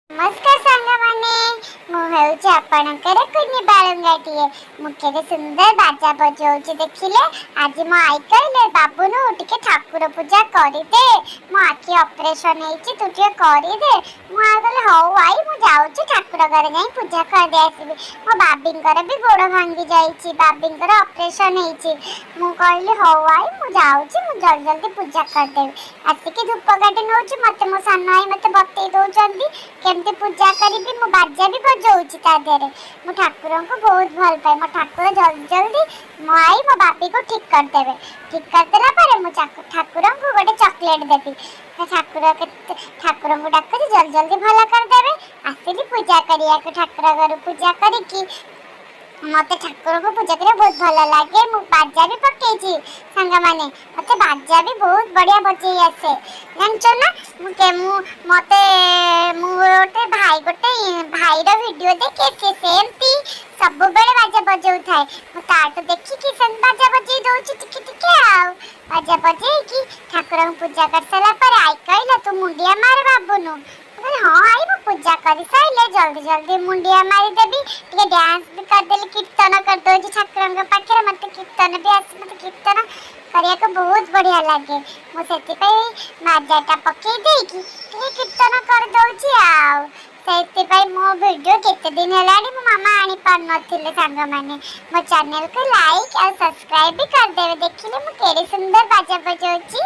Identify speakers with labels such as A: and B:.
A: ନମସ୍କାର ସାଙ୍ଗମାନେ, ମୁଁ ହେଉଛି ଆପଣଙ୍କର କୁନି ବାଳୁଙ୍ଗାଟିଏ। ମୁଁ କେତେ ସୁନ୍ଦର ବାଜା ବଜାଉଛି ଦେଖିଲେ। ଆଜି ମୋ ଆଈ କହିଲେ, "ବାବୁନୁ, ଟିକେ ଠାକୁର ପୂଜା କରିଦେ, ମୋ ଆଖି ଅପରେସନ ହେଇଛି, ତୁ ଟିକେ କରିଦେ।" ମୁଁ ଆଉ କହିଲି, "ହଉ ଆଈ, ମୁଁ ଯାଉଛି, ଠାକୁର ଘରେ ଯାଇ ପୂଜା କରିଦେଇ ଆସିବି।" ମୋ ବାବିଙ୍କର ବି ଗୋଡ଼ ଭାଙ୍ଗି ଯାଇଛି, ବାବିଙ୍କର ଅପରେସନ ହେଇଛି। ମୁଁ କହିଲି, "ହଉ ଆଈ, ମୁଁ ଯାଉଛି, ମୁଁ ଜଲ୍ଦି ଜଲ୍ଦି ପୂଜା କରିଦେବି।" ଆସିକି ଧୂପକାଠି ନେଉଛି। ମତେ ମୋ ସାନ ଆଈ ମତେ ବତେଇ ଦଉଛନ୍ତି କେମିତି ପୂଜା କରିବି। ମୁଁ ବାଜା ବି ବଜଉଛି ତା ଦେହରେ। ମୁଁ ଠାକୁରଙ୍କୁ ବହୁତ ଭଲ ପାଏ। ମୋ ଠାକୁର ଜଲ୍ଦି ଜଲ୍ଦି, ମୋ ଆଈ ମୋ ବାବିକୁ ଠିକ୍ କରିଦେବେ। ଠିକ୍ କରିଦେଲା ପରେ ମୁଁ ଠାକୁରଙ୍କୁ ଗୋଟେ ଚକୋଲେଟ୍ ଦେବି। ତ ଠାକୁର କେତେ, ଠାକୁରଙ୍କୁ ଡାକୁଛି, ଜଲ୍ଦି ଜଲ୍ଦି ଭଲ କରିଦେବେ। ଆସିଲି ପୂଜା କରିବାକୁ ଠାକୁର ଘରୁ। ପୂଜା କରିକି, ମତେ ଠାକୁରଙ୍କୁ ପୂଜା କରିବାକୁ ବହୁତ ଭଲ ଲାଗେ। ମୁଁ ବାଜା ବି ପକେଇଛି ସାଙ୍ଗମାନେ। ମତେ ବାଜା ବି ବହୁତ ବଢିଆ ବଜେଇ ଆସେ, ଜାଣିଛ ନା? ମୁଁ କେ ମୁଁ ମତେ ମୁଁ ଗୋଟେ ଭାଇ, ଗୋଟେ ଭାଇର ଭିଡିଓ ଦେଖେ। ସେ ସେମିତି ସବୁବେଳେ ବାଜା ବଜଉଥାଏ। ମୁଁ ତାଠୁ ଦେଖିକି ସେମିତି ବାଜା ବଜେଇ ଦଉଛି ଟିକେ ଟିକେ। ଆଉ ବାଜା ବଜେଇକି ଠାକୁରଙ୍କୁ ପୂଜା କରିସାରିଲା ପରେ ଆଈ କହିଲା, "ତୁ ମୁଣ୍ଡିଆ ମାରେ ବାବୁନୁ।" ମୁଁ କହିଲି, "ହଁ ଆଈ, ମୁଁ ପୂଜା କରିସାରିଲେ ଜଲ୍ଦି ଜଲ୍ଦି ମୁଣ୍ଡିଆ ମାରିଦେବି।" ଟିକେ ଡ୍ୟାନ୍ସ ବି କରିଦେଲି, କୀର୍ତ୍ତନ କରିଦେଉଛି ଠାକୁରଙ୍କ ପାଖରେ। ମତେ କୀର୍ତ୍ତନ ବି ଆସେ। ମତେ କୀର୍ତ୍ତନ କରିବାକୁ ବହୁତ ବଢ଼ିଆ ଲାଗେ। ମୁଁ ସେଥିପାଇଁ ବାଜାଟା ପକେଇ ଦେଇକି ଟିକେ କୀର୍ତ୍ତନ କରିଦେଉଛି। ଆଉ ସେଥିପାଇଁ ମୋ ଭିଡ଼ିଓ କେତେ ଦିନ ହେଲାଣି ମୋ ମାମା ଆଣିପାରୁନଥିଲେ। ସାଙ୍ଗମାନେ, ମୋ ଚ୍ୟାନେଲକୁ ଲାଇକ୍ ଆଉ ସବସ୍କ୍ରାଇବ୍ ବି କରିଦେବେ। ଦେଖିଲେ, ମୁଁ କେଡ଼େ ସୁନ୍ଦର ବାଜା ବଜାଉଛି।